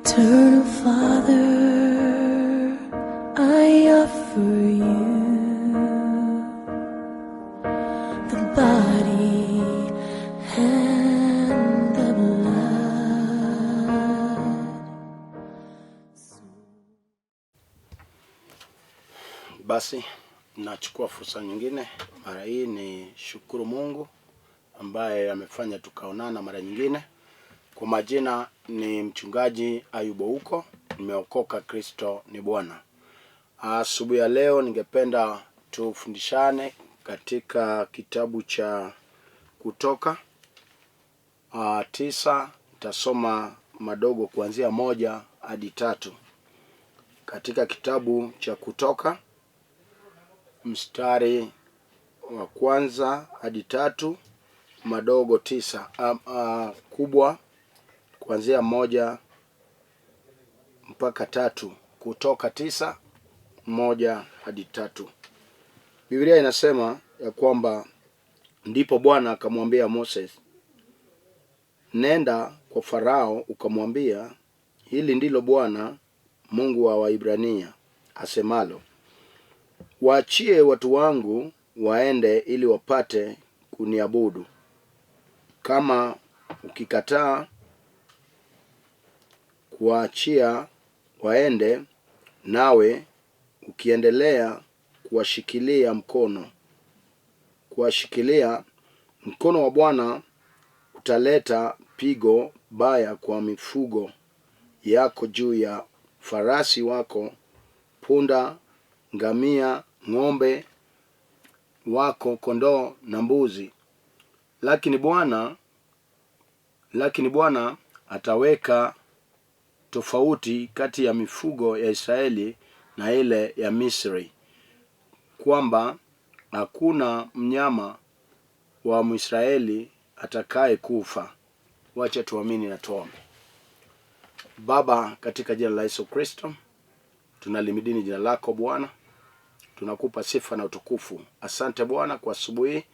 Eternal Father, I offer you the body and the blood. Basi nachukua fursa nyingine, mara hii ni shukuru Mungu ambaye amefanya tukaonana mara nyingine. Kwa majina ni mchungaji Ayubu Ouko, nimeokoka, Kristo ni Bwana. Asubuhi ya leo ningependa tufundishane katika kitabu cha Kutoka 9, nitasoma madogo kuanzia 1 hadi 3. Katika kitabu cha Kutoka mstari wa kwanza hadi 3, madogo 9, kubwa kuanzia 1 mpaka 3. Kutoka 9, 1 hadi 3. Biblia inasema ya kwamba ndipo Bwana akamwambia Moses, nenda kwa Farao ukamwambia, hili ndilo Bwana Mungu wa Waebrania asemalo, waachie watu wangu waende ili wapate kuniabudu. Kama ukikataa kuwaachia waende, nawe ukiendelea kuwashikilia mkono wa Bwana utaleta pigo baya kwa mifugo yako juu ya farasi wako, punda, ngamia, ng'ombe wako, kondoo na mbuzi. Lakini Bwana ataweka tofauti kati ya mifugo ya Israeli na ile ya Misri, kwamba hakuna mnyama wa Mwisraeli atakaye kufa. Wacha tuamini na tuombe. Baba, katika jina la Yesu Kristo, tunalimidini jina lako Bwana. Tunakupa sifa na utukufu. Asante Bwana kwa asubuhi.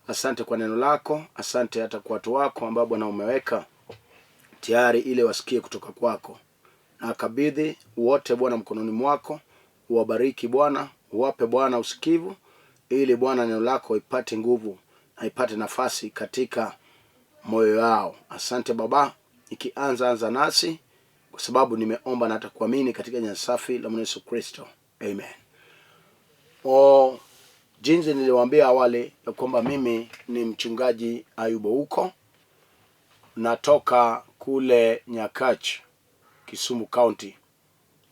Asante kwa neno lako. Asante hata kwa watu wako ambao Bwana umeweka tayari ili wasikie kutoka kwako. Na kabidhi wote Bwana mkononi mwako. Uwabariki Bwana, uwape Bwana usikivu ili Bwana neno lako ipate nguvu na ipate nafasi katika moyo wao. Asante Baba, ikianza anza nasi kwa sababu nimeomba na hata kuamini katika jina safi la Bwana Yesu Kristo. Amen. Jinsi niliwaambia awali ya kwamba mimi ni mchungaji Ayubu Ouko, natoka kule Nyakach, Kisumu County.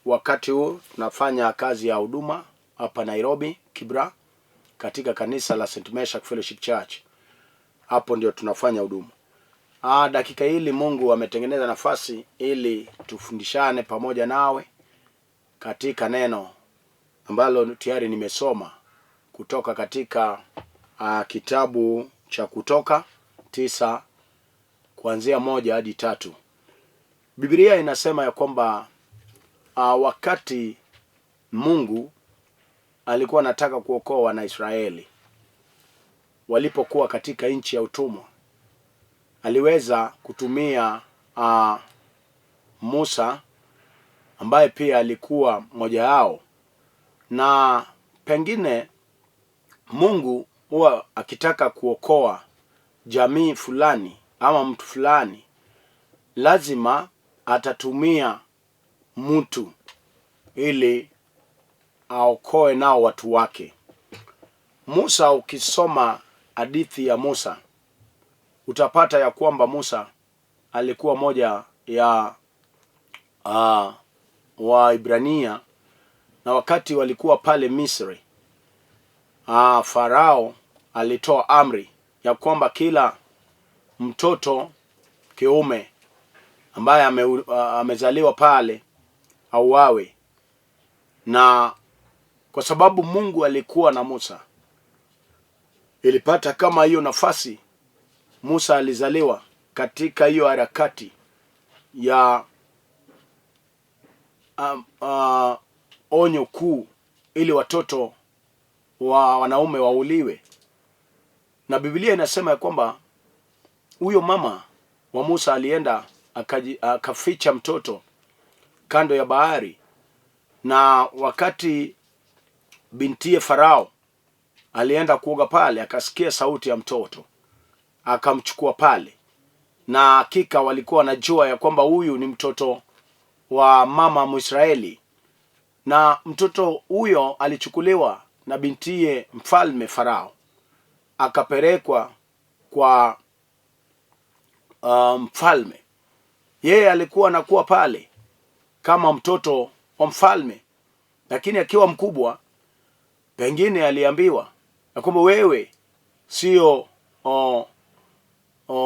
Wakati huu tunafanya kazi ya huduma hapa Nairobi, Kibra, katika kanisa la St. Meshach Fellowship Church. Hapo ndio tunafanya huduma. Dakika hili Mungu ametengeneza nafasi ili tufundishane pamoja nawe katika neno ambalo tayari nimesoma kutoka katika kitabu cha Kutoka 9 kuanzia 1 hadi 3. Biblia inasema ya kwamba wakati Mungu alikuwa anataka kuokoa Wanaisraeli walipokuwa katika nchi ya utumwa, aliweza kutumia Musa ambaye pia alikuwa mmoja wao. Na pengine Mungu huwa akitaka kuokoa jamii fulani ama mtu fulani, lazima atatumia mtu ili aokoe nao watu wake. Musa, ukisoma hadithi ya Musa utapata ya kwamba Musa alikuwa moja ya Waibrania, na wakati walikuwa pale Misri, Farao alitoa amri ya kwamba kila mtoto kiume ambaye amezaliwa pale auawe. Na kwa sababu Mungu alikuwa na Musa, ilipata kama hiyo nafasi Musa alizaliwa katika hiyo harakati ya onyo kuu ili watoto wa wanaume wauliwe. Na Biblia inasema ya kwamba huyo mama wa Musa alienda akaficha mtoto kando ya bahari, na wakati bintiye Farao alienda kuoga pale, akasikia sauti ya mtoto, akamchukua pale, na hakika walikuwa wanajua ya kwamba huyu ni mtoto wa mama Mwisraeli, na mtoto huyo alichukuliwa na bintiye mfalme Farao akapelekwa kwa mfalme. Yeye alikuwa anakuwa pale kama mtoto wa mfalme, lakini akiwa mkubwa, pengine aliambiwa ya kwamba wewe sio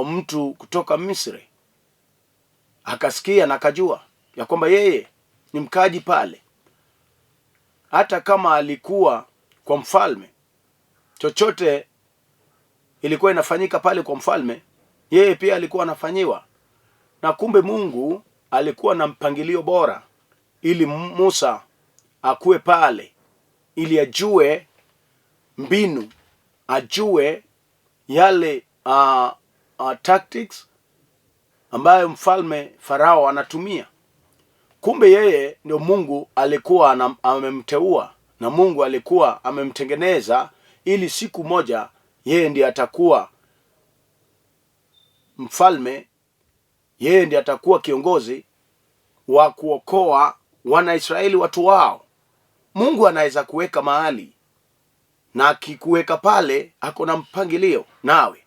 mtu kutoka Misri. Akasikia na akajua ya kwamba yeye ni mkaji pale, hata kama alikuwa kwa mfalme, chochote ilikuwa inafanyika pale kwa mfalme, yeye pia alikuwa anafanyiwa. Na kumbe Mungu alikuwa na mpangilio bora ili Musa akuwe pale, ili ajue mbinu, ajue yale tactics ambayo mfalme Farao anatumia. Kumbe yeye ndio Mungu alikuwa amemteua na Mungu alikuwa amemtengeneza ili siku moja yeye ndiye atakuwa mfalme, yeye ndiye atakuwa kiongozi wa kuokoa Wanaisraeli watu wao. Mungu anaweza kuweka mahali na akikuweka pale, ako na mpangilio nawe,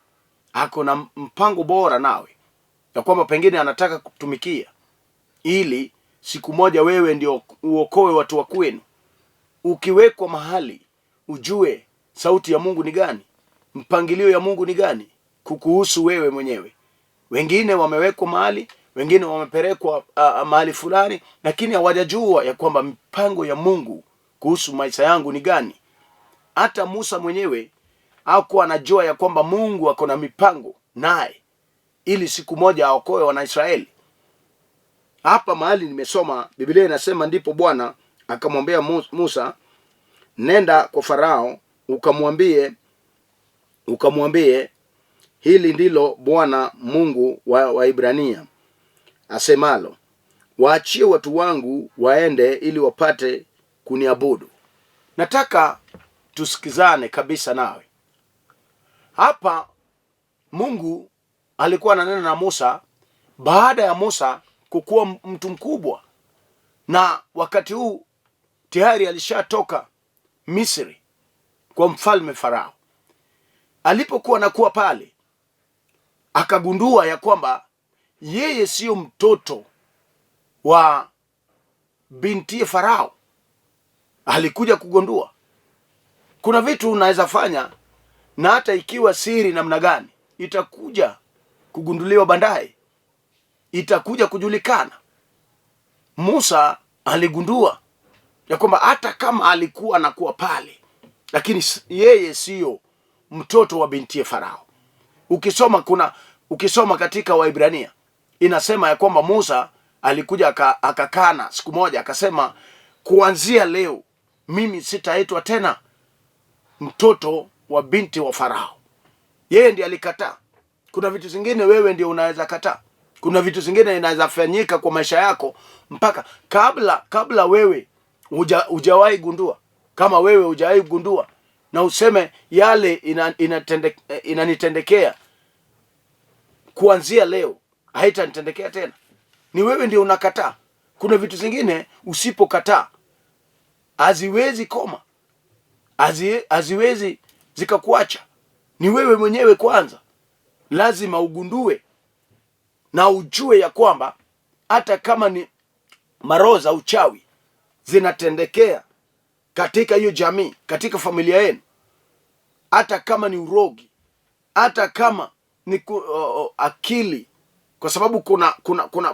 ako na mpango bora nawe, ya kwamba pengine anataka kutumikia ili siku moja wewe ndio uokoe watu wa kwenu. Ukiwekwa mahali, ujue sauti ya Mungu ni gani, mpangilio ya Mungu ni gani kukuhusu wewe mwenyewe. Wengine wamewekwa mahali, wengine wamepelekwa mahali fulani, lakini hawajajua ya kwamba mipango ya Mungu kuhusu maisha yangu ni gani. Hata Musa mwenyewe hakuwa anajua ya kwamba Mungu ako na mipango naye ili siku moja aokoe Wanaisraeli. Hapa mahali nimesoma Biblia inasema, ndipo Bwana akamwambia Musa, nenda kwa Farao ukamwambie hili ndilo Bwana Mungu wa Waibrania asemalo, waachie watu wangu waende ili wapate kuniabudu. Nataka tusikizane kabisa nawe hapa. Mungu alikuwa ananena na Musa baada ya Musa kukuwa mtu mkubwa, na wakati huu tayari alishatoka Misri kwa mfalme Farao. Alipokuwa anakuwa pale, akagundua ya kwamba yeye siyo mtoto wa binti Farao. Alikuja kugundua kuna vitu unaweza fanya, na hata ikiwa siri namna gani, itakuja kugunduliwa baadaye, itakuja kujulikana. Musa aligundua ya kwamba hata kama alikuwa anakuwa pale, lakini yeye siyo mtoto wa binti Farao. Ukisoma katika Waibrania inasema ya kwamba Musa alikuja akakana siku moja akasema, kuanzia leo mimi sitaitwa tena mtoto wa binti wa Farao. Yeye ndiye alikataa. Kuna vitu zingine wewe ndio unaweza kataa. Kuna vitu zingine inaweza fanyika kwa maisha yako mpaka kabla wewe hujawahi gundua, kama wewe hujawahi gundua na useme yale inanitendekea kuanzia leo haitanitendekea tena. Ni wewe ndio unakataa. Kuna vitu zingine usipokataa haziwezi koma, haziwezi zikakuacha. Ni wewe mwenyewe kwanza lazima ugundue na ujue ya kwamba hata kama ni maroho za uchawi zinatendekea katika hiyo jamii, katika familia yenu, hata kama ni urogi, hata kama ni akili, kwa sababu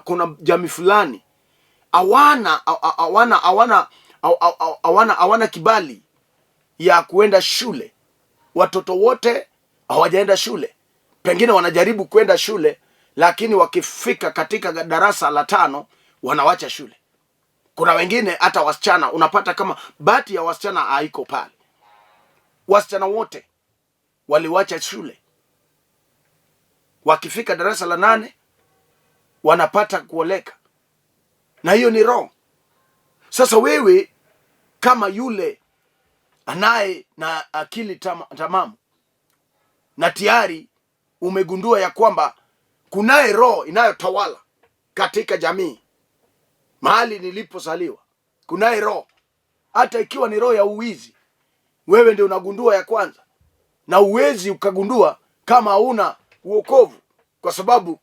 kuna jamii fulani hawana kibali ya kuenda shule. Watoto wote hawajaenda shule, pengine wanajaribu kwenda shule, lakini wakifika katika darasa la 5 wanawacha shule. Kuna wengine hata wasichana unapata kama bahati ya wasichana haiko pale, wasichana wote waliwacha shule, wakifika darasa la 8 wanapata kuoleka, na hiyo ni roho. Sasa wewe kama yule anaye na akili tamamu na tayari umegundua ya kwamba kunaye roho inayotawala katika jamii mahali nilipozaliwa, kunaye roho, hata ikiwa ni roho ya uwizi, wewe ndio unagundua ya kwanza, na uwezi ukagundua kama hauna uokovu, kwa sababu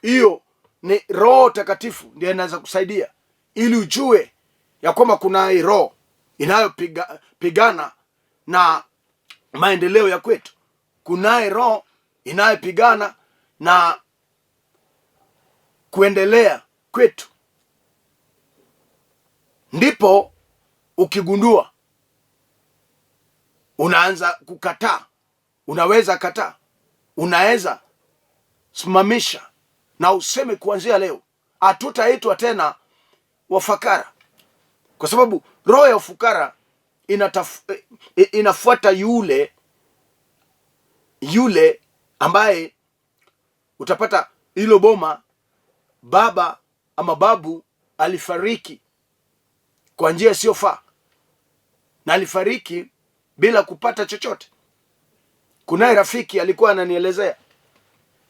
hiyo ni Roho Takatifu ndiye inaweza kusaidia ili ujue ya kwamba kuna roho inayopigana na maendeleo ya kwetu, kunaye roho inayopigana na kuendelea kwetu. Ndipo ukigundua unaanza kukataa, unaweza kataa, unaweza simamisha na useme kuanzia leo hatutaitwa tena wafakara, kwa sababu roho ya ufukara inafuata yule yule ambaye utapata hilo boma, baba ama babu alifariki kwa njia isiyofaa na alifariki bila kupata chochote. Kunaye rafiki alikuwa ananielezea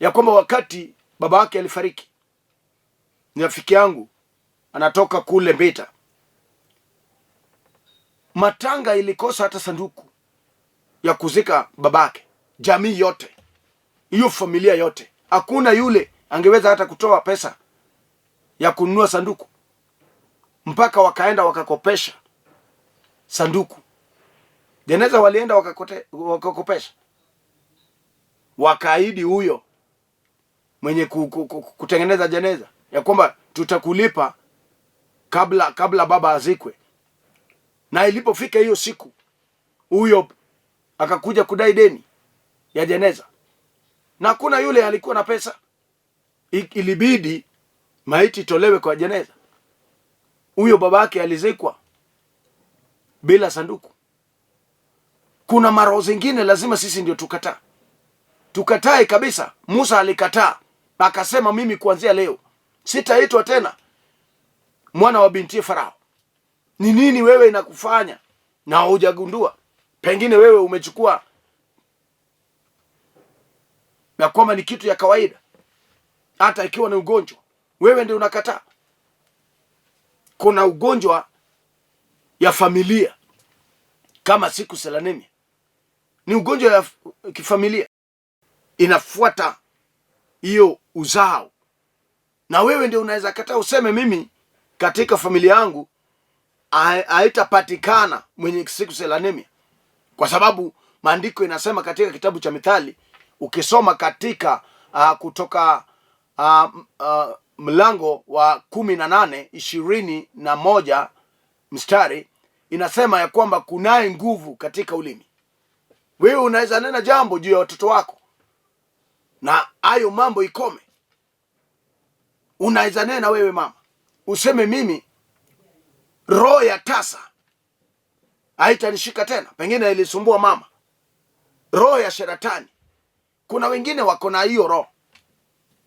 ya kwamba wakati baba yake alifariki, ni rafiki yangu anatoka kule Mbita, matanga ilikosa hata sanduku ya kuzika babake, jamii yote hiyo, familia yote, hakuna yule angeweza hata kutoa pesa ya kununua sanduku, mpaka wakaenda wakakopesha sanduku jeneza, walienda wakakopesha, wakaahidi huyo mwenye kutengeneza jeneza ya kwamba tutakulipa kabla baba azikwe. Na ilipofika hiyo siku, huyo akakuja kudai deni ya jeneza, na hakuna yule alikuwa na pesa. Ilibidi maiti itolewe kwa jeneza. Huyo babake alizikwa bila sanduku. Kuna maroho zingine lazima sisi ndio tukataa, tukatae kabisa. Musa alikataa akasema, mimi kuanzia leo sitaitwa tena mwana wa binti Farao. Ni nini wewe inakufanya na hujagundua? Pengine wewe umechukua ya kwamba ni kitu ya kawaida, hata ikiwa ni ugonjwa, wewe ndio unakataa. Kuna ugonjwa ya familia kama sickle cell anemia, ni ugonjwa ya kifamilia, inafuata hiyo uzao, na wewe ndio unaweza kataa useme, mimi katika familia yangu haitapatikana mwenye sickle cell anemia, kwa sababu maandiko inasema katika kitabu cha Mithali, ukisoma katika kutoka mlango wa 18 21 mstari inasema ya kwamba kunaye nguvu katika ulimi. Wewe unaweza nena jambo juu ya watoto wako na hayo mambo ikome. Unaweza nena wewe mama, useme mimi roho ya tasa haitanishika tena, pengine ilisumbua mama, roho ya saratani. Kuna wengine wako na hiyo roho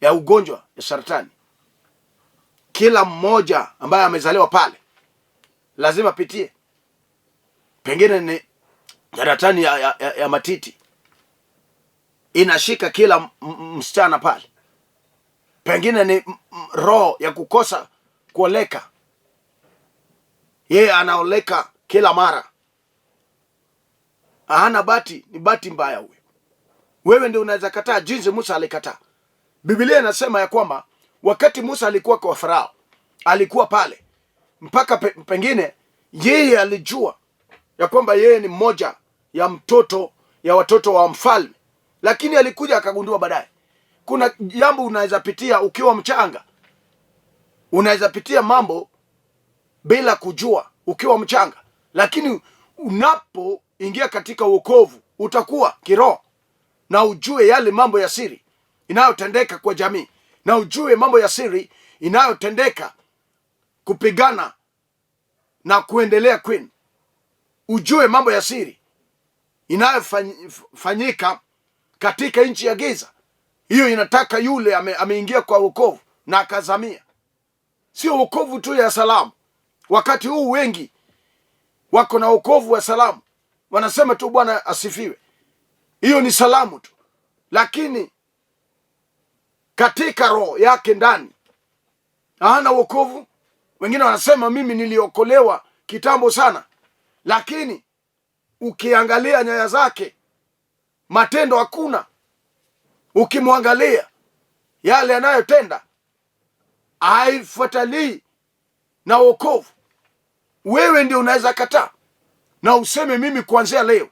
ya ugonjwa ya saratani. Kila mmoja ambaye amezaliwa pale lazima apitie, pengine ni saratani ya matiti inashika kila msichana pale, pengine ni roho ya kukosa kuoleka, yeye anaoleka kila mara, hana bati, ni bati mbaya huyo. Wewe ndio unaweza kataa jinsi Musa alikataa. Biblia inasema ya kwamba wakati Musa alikuwa kwa Farao, alikuwa pale mpaka pengine yeye alijua ya kwamba yeye ni mmoja ya mtoto ya watoto wa mfalme, lakini alikuja akagundua baadaye kuna jambo unaweza pitia ukiwa mchanga, unaweza pitia mambo bila kujua ukiwa mchanga, lakini unapoingia katika wokovu utakuwa kiroho na ujue yale mambo ya siri inayotendeka kwa jamii, na ujue mambo ya siri inayotendeka kupigana na kuendelea kwenu, ujue mambo ya siri inayofanyika katika nchi ya giza. Hiyo inataka yule ameingia kwa wokovu. na akazamia. Sio wokovu tu ya salamu. Wakati huu wengi wako na wokovu wa salamu, wanasema tu Bwana asifiwe, hiyo ni salamu tu, lakini katika roho yake ndani hana wokovu. Wengine wanasema mimi niliokolewa kitambo sana, lakini ukiangalia nyaya zake matendo hakuna. Ukimwangalia yale anayotenda haifuatalii na wokovu. Wewe ndio unaweza kataa na useme mimi kuanzia leo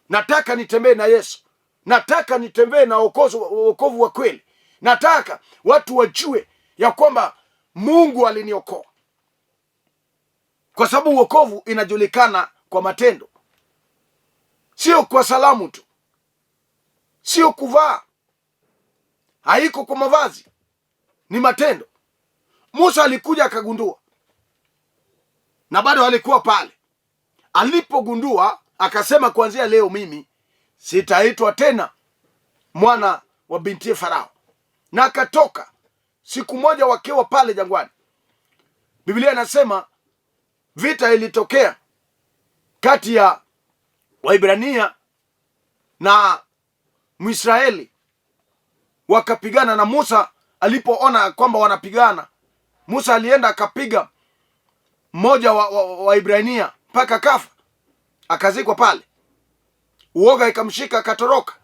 nataka nitembee na Yesu, nataka nitembee na wokovu wa kweli, nataka watu wajue ya kwamba Mungu aliniokoa, kwa sababu wokovu inajulikana kwa matendo, sio kwa salamu tu, sio kuvaa, haiko kwa mavazi, ni matendo. Musa alikuja akagundua, na bado alikuwa pale. Alipogundua akasema, kuanzia leo mimi sitaitwa tena mwana wa binti Farao, na akatoka. Siku moja wakiwa pale jangwani, Biblia inasema vita ilitokea kati ya Waibrania na Mwisraeli, wakapigana. Na Musa alipoona kwamba wanapigana, Musa alienda akapiga mmoja wa Waibrania mpaka kafa, akazikwa pale. Uoga ikamshika akatoroka.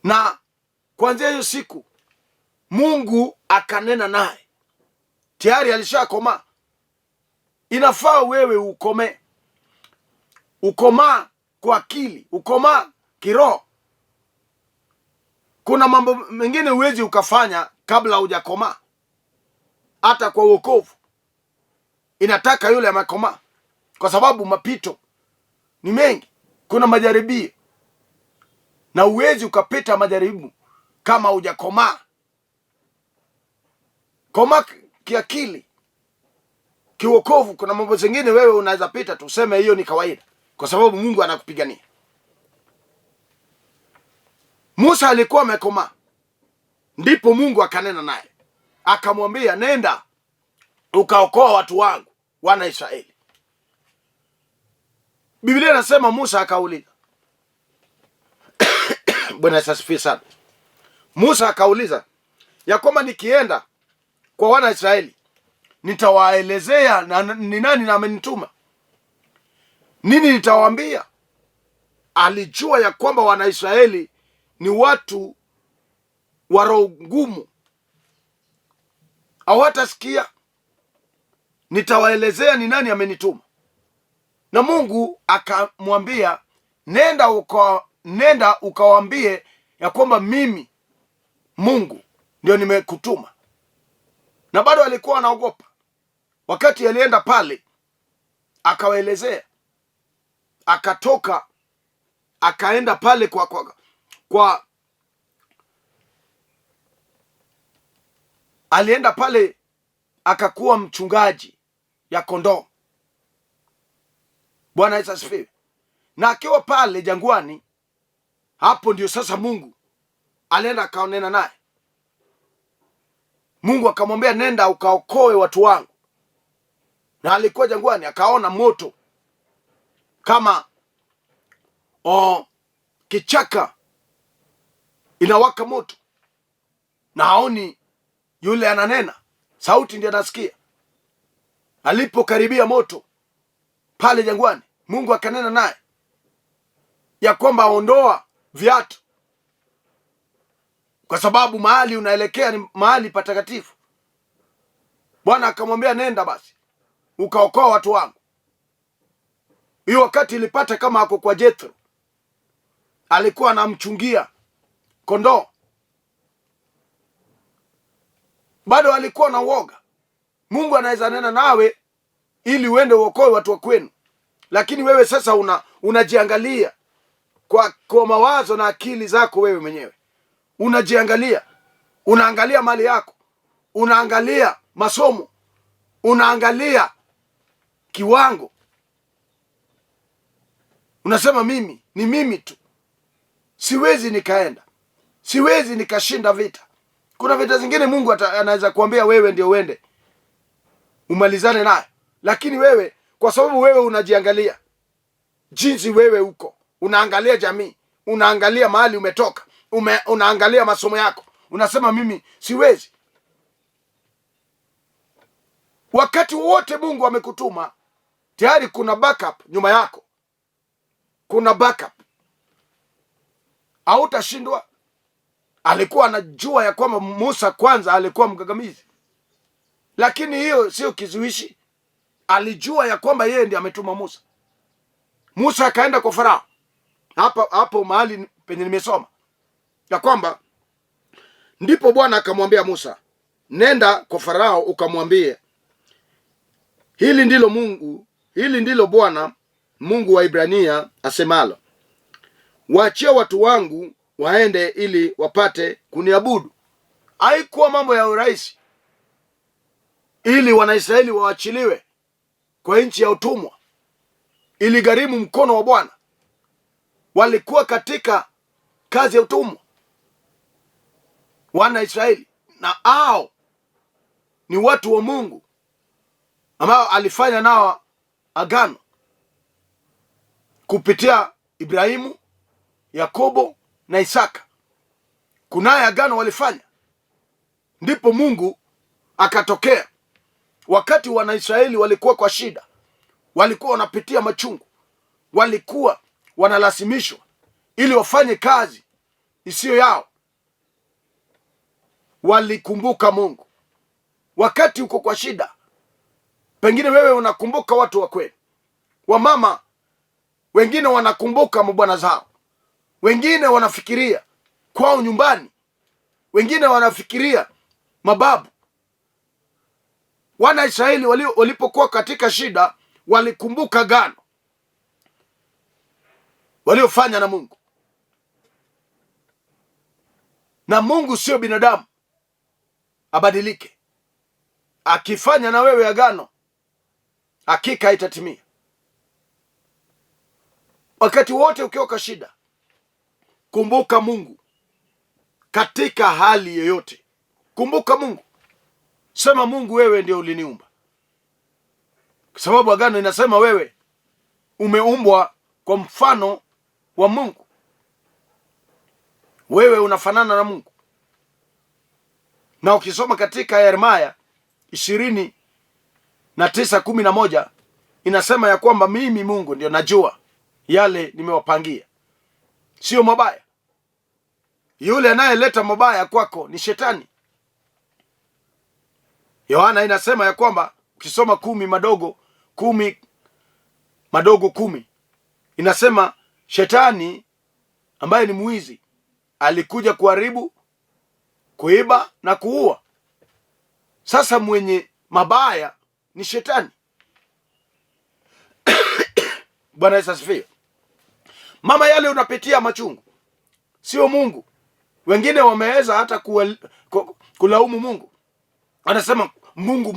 Na kuanzia hiyo siku Mungu akanena naye, tayari alishakomaa. Inafaa wewe ukome, ukomaa kwa akili, ukomaa kiroho. Kuna mambo mengine huwezi ukafanya kabla hujakomaa, hata kwa uokovu inataka yule amekomaa, kwa sababu mapito ni mengi, kuna majaribio na huwezi ukapita majaribu kama hujakomaa. Komaa kiakili, kiuokovu. Kuna mambo zingine wewe unaweza pita tu, useme hiyo ni kawaida, kwa sababu Mungu anakupigania. Musa alikuwa amekomaa, ndipo Mungu akanena naye akamwambia, nenda ukaokoa watu wangu wana Israeli. Biblia inasema Musa akauliza Bwana Yesu asifiwe sana. Musa akauliza ya kwamba nikienda kwa wana Israeli nitawaelezea ni nani na amenituma nini, nitawaambia? Alijua ya kwamba Wanaisraeli ni watu wa roho ngumu, hawatasikia. Nitawaelezea ni nani amenituma. Na Mungu akamwambia nenda ukawaambie ya kwamba mimi Mungu ndio nimekutuma. Na bado alikuwa anaogopa. Wakati alienda pale akawaelezea, akatoka akaenda pale kwa alienda pale akakuwa mchungaji ya kondoo. Bwana Yesu asifiwe. Na akiwa pale jangwani, hapo ndio sasa Mungu alienda akaonena naye. Mungu akamwambia nenda ukaokoe watu wangu. Na alikuwa jangwani, akaona moto kama kichaka inawaka moto, na haoni yule ananena, sauti ndiyo anasikia. Alipokaribia moto pale jangwani, Mungu akanena naye ya kwamba ondoa viatu, kwa sababu mahali unaelekea ni mahali patakatifu. Bwana akamwambia nenda basi ukaokoa watu wangu. Hiyo wakati ilipata kama ako kwa Jethro, alikuwa anamchungia kondoo, bado alikuwa na uoga. Mungu anaweza nena nawe ili uende uokoe watu wa kwenu, lakini wewe sasa unajiangalia kwa mawazo na akili zako wewe mwenyewe unajiangalia, unaangalia mali yako, unaangalia masomo, unaangalia kiwango, unasema mimi ni mimi tu, siwezi nikaenda, siwezi nikashinda vita, Kuna vita zingine Mungu anaweza kuambia wewe ndio uende umalizane nayo, lakini wewe, kwa sababu wewe unajiangalia jinsi wewe uko, unaangalia jamii, unaangalia mahali umetoka, unaangalia masomo yako, unasema mimi siwezi. Wakati wowote Mungu amekutuma tayari kuna backup nyuma yako, kuna backup, hautashindwa. Alikuwa anajua ya kwamba Musa kwanza alikuwa mgagamizi, lakini hiyo sio kizuishi. Alijua ya kwamba yeye ndiye ametuma Musa. Musa akaenda kwa Farao, hapa hapo mahali penye nimesoma ya kwamba ndipo Bwana akamwambia Musa, nenda kwa Farao ukamwambie, hili ndilo Mungu, hili ndilo Bwana Mungu wa Ibrania asemalo, waachie watu wangu waende ili wapate kuniabudu. Haikuwa mambo ya urahisi ili Wanaisraeli waachiliwe kwa nchi ya utumwa, iligharimu mkono wa Bwana. Walikuwa katika kazi ya utumwa wana Israeli, na hao ni watu wa Mungu ambao alifanya nao agano kupitia Ibrahimu, Yakobo na Isaka. Kunaye agano walifanya, ndipo Mungu akatokea wakati Wanaisraeli walikuwa kwa shida, walikuwa wanapitia machungu, walikuwa wanalazimishwa ili wafanye kazi isiyo yao. Walikumbuka Mungu. Wakati uko kwa shida, pengine wewe unakumbuka watu wa kwenu, wamama wengine wanakumbuka mabwana zao, wengine wanafikiria kwao nyumbani, wengine wanafikiria mababu. Wana Israeli walipokuwa katika shida walikumbuka agano waliofanya na Mungu, na Mungu sio binadamu abadilike. Akifanya na wewe agano, hakika itatimia. Wakati wote ukiwa kwa shida, kumbuka Mungu katika hali yoyote. Kumbuka Mungu, sema Mungu, wewe ndio uliniumba, kwa sababu agano inasema wewe umeumbwa kwa mfano wa Mungu, wewe unafanana na Mungu. Na ukisoma katika Yeremia 29:11 inasema ya kwamba mimi Mungu ndio najua yale nimewapangia, sio mabaya. Yule anayeleta mabaya kwako ni shetani. Yohana inasema ya kwamba ukisoma 10:10 inasema shetani ambaye ni mwizi alikuja kuharibu, kuiba na kuua. Sasa mwenye mabaya ni shetani. Bwana Yesu asifiwe. Mama, yale unapitia machungu sio Mungu. Wengine wameweza hata kulaumu Mungu, anasema Mungu,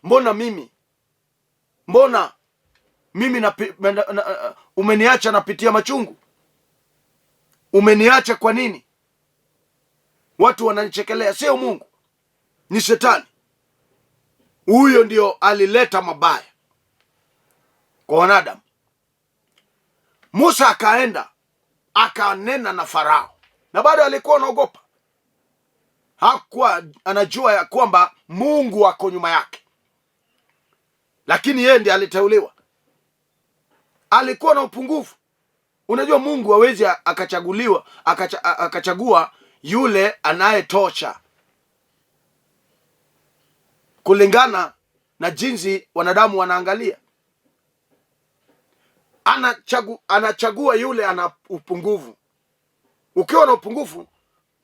mbona mimi, mbona mimi umeniacha napitia machungu, umeniacha kwa nini? Watu wananichekelea. Sio Mungu, ni shetani. Huyo ndio alileta mabaya kwa wanadamu. Musa akaenda akanena na Farao, na bado alikuwa anaogopa. Hakuwa anajua ya kwamba Mungu ako nyuma yake, lakini yeye ndiye aliteuliwa. Alikuwa na upungufu. Unajua, Mungu hawezi akachaguliwa akachagua yule anayetosha kulingana na jinsi wanadamu wanaangalia. Anachagua yule ana upungufu. Ukiwa na upungufu,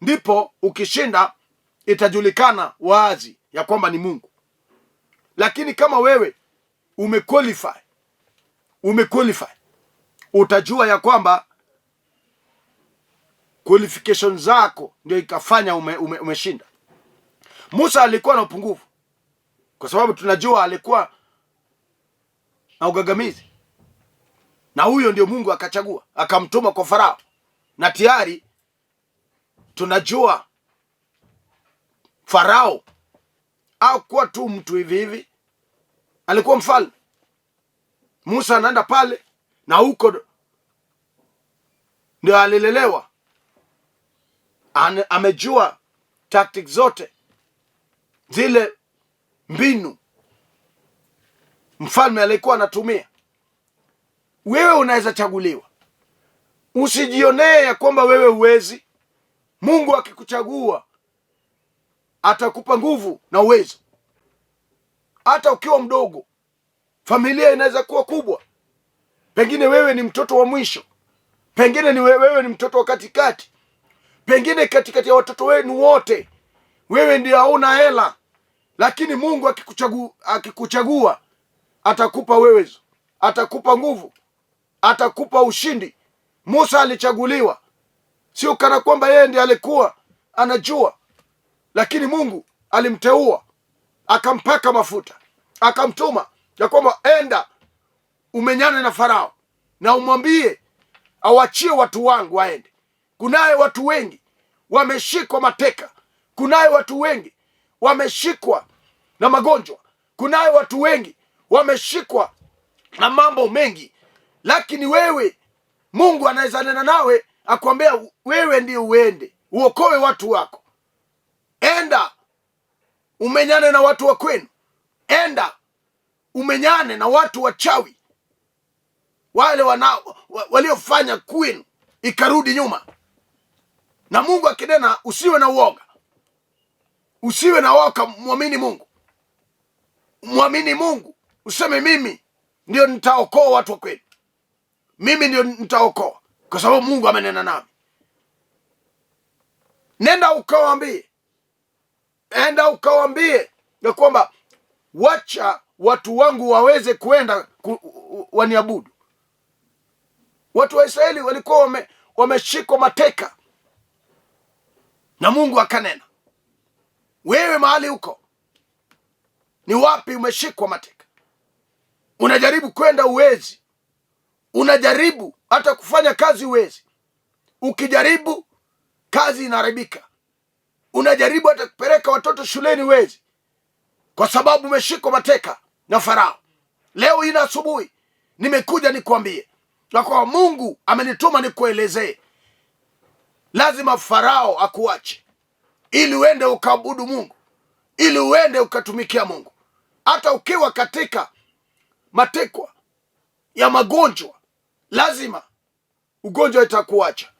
ndipo ukishinda itajulikana wazi ya kwamba ni Mungu. Lakini kama wewe umequalify, utajua ya kwamba qualification zako ndio ikafanya umeshinda. Musa alikuwa na upungufu, kwa sababu tunajua alikuwa na ugagamizi, na huyo ndio Mungu akachagua akamtuma kwa Farao, na tayari tunajua Farao hakuwa tu mtu hivi hivi, alikuwa mfalme. Musa anaenda pale na huko ndio alilelewa, amejua tactics zote zile mbinu mfalme alikuwa anatumia. Wewe unaweza chaguliwa, usijionee ya kwamba wewe huwezi. Mungu akikuchagua atakupa nguvu na uwezo, hata ukiwa mdogo. Familia inaweza kuwa kubwa, pengine wewe ni mtoto wa mwisho, pengine ni wewe ni mtoto wa katikati, pengine katikati ya watoto wenu wote wewe ndio hauna hela, lakini Mungu akikuchagua atakupa uwezo, atakupa nguvu, atakupa ushindi. Musa alichaguliwa, sio kana kwamba yeye ndiye alikuwa anajua, lakini Mungu alimteua akampaka mafuta akamtuma ya kwamba enda umenyane na Farao na umwambie awachie watu wangu waende. Kunaye watu wengi wameshikwa mateka, kunaye watu wengi wameshikwa na magonjwa, kunaye watu wengi wameshikwa na mambo mengi, lakini wewe Mungu anaweza nena nawe akwambia wewe ndiye uende uokoe watu wako. Enda umenyane na watu wa kwenu, enda umenyane na watu wachawi wale waliofanya kwenu ikarudi nyuma. Na Mungu akinena, usiwe na uoga, usiwe na woga, mwamini Mungu, mwamini Mungu, useme mimi ndio nitaokoa watu wa kwenu, mimi ndio nitaokoa, kwa sababu Mungu amenena nami. Nenda ukawaambie, enda ukawaambie ya kwamba wacha watu wangu waweze kuenda waniabudu. Watu wa Israeli walikuwa wameshikwa mateka na Mungu akanena, wewe mahali huko ni wapi umeshikwa mateka? Unajaribu kwenda uwezi, unajaribu hata kufanya kazi uwezi. Ukijaribu kazi inaharibika. Unajaribu hata kupeleka watoto shuleni uwezi, kwa sababu umeshikwa mateka na Farao. Leo hii asubuhi nimekuja nikuambie na kwa Mungu amenituma nikuelezee, lazima Farao akuache ili uende ukaabudu Mungu, ili uende ukatumikia Mungu. Hata ukiwa katika matekwa ya magonjwa, lazima ugonjwa itakuacha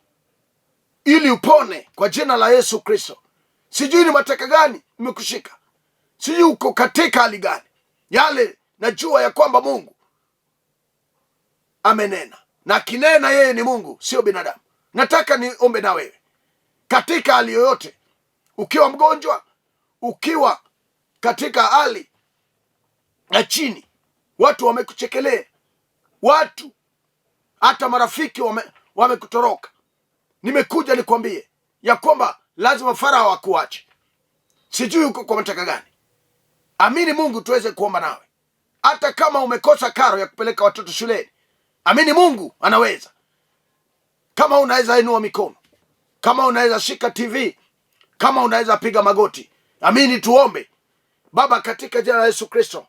ili upone kwa jina la Yesu Kristo. Sijui ni mateka gani imekushika, sijui uko katika hali gani yale, najua ya kwamba Mungu amenena na akinena, yeye ni Mungu, sio binadamu. Nataka niombe na wewe katika hali yoyote, ukiwa mgonjwa, ukiwa katika hali ya chini, watu wamekuchekelea, watu hata marafiki wamekutoroka, nimekuja nikwambie ya kwamba lazima Farao akuache. Sijui uko kwa mataka gani. Amini Mungu tuweze kuomba nawe, hata kama umekosa karo ya kupeleka watoto shuleni, amini Mungu anaweza. Kama unaweza inua mikono, kama unaweza shika TV, kama unaweza piga magoti, amini tuombe. Baba, katika jina la Yesu Kristo,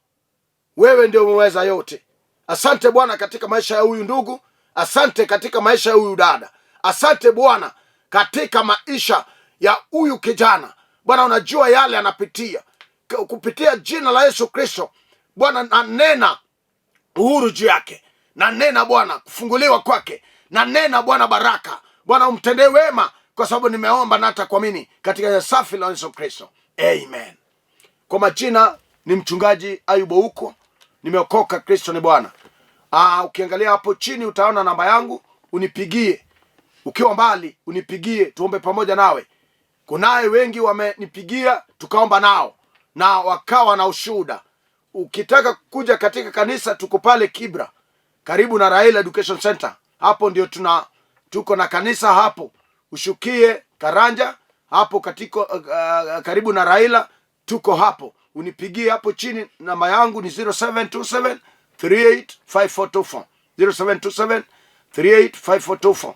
wewe ndio umeweza yote. Asante Bwana katika maisha ya huyu ndugu, asante katika maisha ya huyu dada, asante Bwana katika maisha ya huyu kijana. Bwana, unajua yale anapitia. Kupitia jina la Yesu Kristo, Bwana, nanena uhuru juu yake, nanena Bwana kufunguliwa kwake, nanena Bwana baraka, Bwana umtendee wema, kwa sababu nimeomba na hata kuamini katika jina safi la Yesu Kristo, amen. Kwa majina ni mchungaji Ayubu Ouko, nimeokoka, Kristo ni Bwana. Ukiangalia hapo chini utaona namba yangu, unipigie. Ukiwa mbali unipigie, tuombe pamoja nawe. Kunaye wengi wamenipigia tukaomba nao na wakawa na ushuhuda. Ukitaka kuja katika kanisa, tuko pale Kibra karibu na Raila Education Center, hapo ndio tuko na kanisa hapo. Ushukie Karanja hapo katiko, karibu na Raila, tuko hapo. Unipigie hapo chini, namba yangu ni 0727 385424, 0727 385424.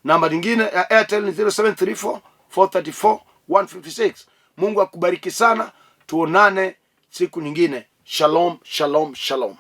Namba nyingine ya Airtel ni 0734 434 156. Mungu akubariki sana, tuonane siku nyingine. Shalom, shalom, shalom.